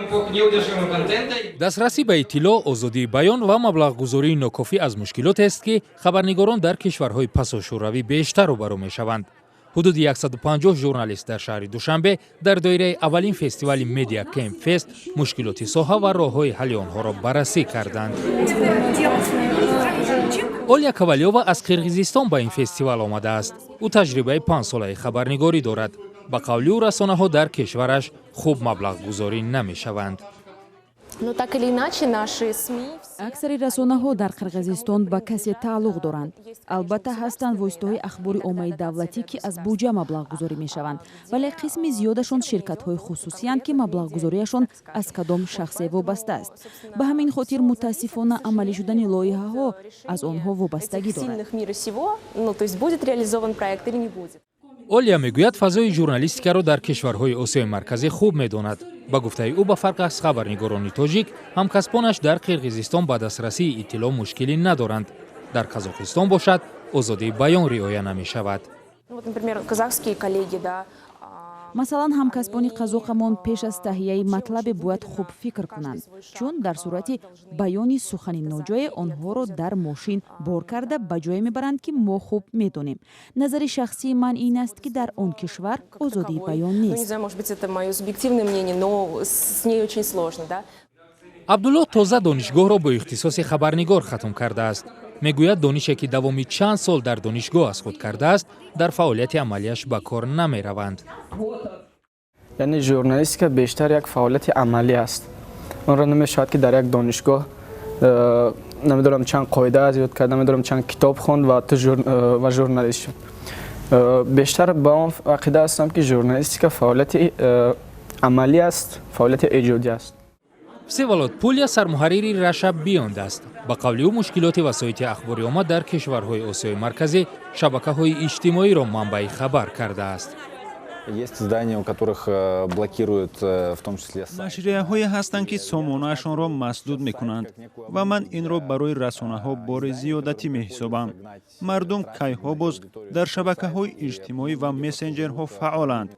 Эпоха неудержимого контента. Дастрасӣ ба иттилоъ, озодии баён ва маблағгузории нокофӣ аз мушкилотест, ки хабарнигорон дар кишварҳои пасошӯравӣ бештар рӯбарӯ мешаванд. Ҳудуди 150 журналист дар шаҳри Душанбе дар доираи аввалин фестивали Медиа Кемп Фест мушкилоти соҳа ва роҳҳои ҳалли онҳоро баррасӣ карданд. Олия Ковалёва аз Қирғизистон ба ин фестивал омадааст. Ӯ таҷрибаи 5-солаи хабарнигорӣ дорад. Ба қавли ӯ, расонаҳо дар кишвараш хуб маблағгузорӣ намешаванд. Но так или иначе наши СМИ. Аксари расонаҳо дар Қирғизистон ба касе тааллуқ доранд. Албатта, ҳастанд воситаҳои ахбори оммаи давлатӣ, ки аз буҷа маблағгузорӣ мешаванд, вале қисми зиёдашон ширкатҳои хусусиянд, ки маблағгузориашон аз кадом шахсе вобаста аст. Ба ҳамин хотир, мутаассифона, амалӣ шудани лоиҳаҳо аз онҳо вобастагӣ дорад. Сильных мира сего, ну, то есть будет реализован проект или не будет. Олия мегӯяд, фазои журналистикаро дар кишварҳои Осиёи Марказӣ хуб медонад. Ба гуфтаи ӯ, ба фарқ аз хабарнигорони тоҷик, ҳамкасбонаш дар Қирғизистон ба дастрасии иттилоъ мушкилӣ надоранд. Дар Қазоқистон бошад, озодии баён риоя намешавад. Ну, вот, например, казахские коллеги, да, Масалан, ҳамкасбони қазоқамон пеш аз таҳияи матлабе бояд хуб фикр кунанд, чун дар сурати баёни сухани ноҷое онҳоро дар мошин бор карда, ба ҷое мебаранд, ки мо хуб медонем. Назари шахсии ман ин аст, ки дар он кишвар озодии баён Ну, не нест. знаю, может быть, это мое субъективное мнение, но с ней очень сложно, да. Абдулло тоза донишгоҳро бо ихтисоси хабарнигор хатм кардааст. Мегӯяд, донише, ки давоми чанд сол дар донишгоҳ аз худ кардааст, дар фаъолияти амалиаш ба кор намераванд. Яъне журналистика бештар як фаъолияти амалӣ аст. Онро намешавад, ки дар як донишгоҳ намедонам чанд қоида аз ёд кард, намедонам чанд китоб хонд ва ту ва журналист шуд. Бештар ба он ақида ҳастам, ки журналистика фаъолияти амалӣ аст, фаъолияти эҷодӣ аст. Всеволод Пулия сармуҳаррири Раша Биёнд аст. Ба қавли ӯ, мушкилоти васоити ахбори омма дар кишварҳои Осиёи Марказӣ шабакаҳои иҷтимоиро манбаи хабар кардааст. Есть издания, у которых блокируют в том числе сайт. Нашрияҳое ҳастанд, ки сомонаашонро масдуд мекунанд, ва ман инро барои расонаҳо бори зиёдатӣ меҳисобам. Мардум кайҳо боз дар шабакаҳои иҷтимоӣ ва мессенҷерҳо фаъоланд.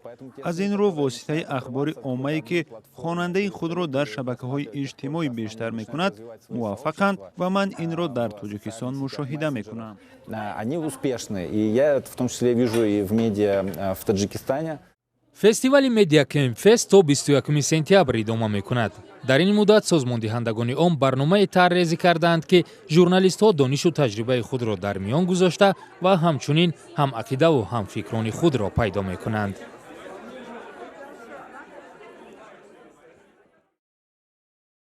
Аз ин рӯ, воситаи ахбори оммае, ки хонандаи худро дар шабакаҳои иҷтимоӣ бештар мекунад, муваффақанд ва ман инро дар Тоҷикистон мушоҳида мекунам. Они успешны. И я это в том числе вижу и в медиа в Таджикистане. Фестивали Медиа Кемп Фест то 21 сентябр идома мекунад. Дар ин муддат созмондиҳандагони он барномае тарҳрезӣ кардаанд, ки журналистҳо донишу таҷрибаи худро дар миён гузошта ва ҳамчунин ҳамақидаву ҳамфикрони худро пайдо мекунанд.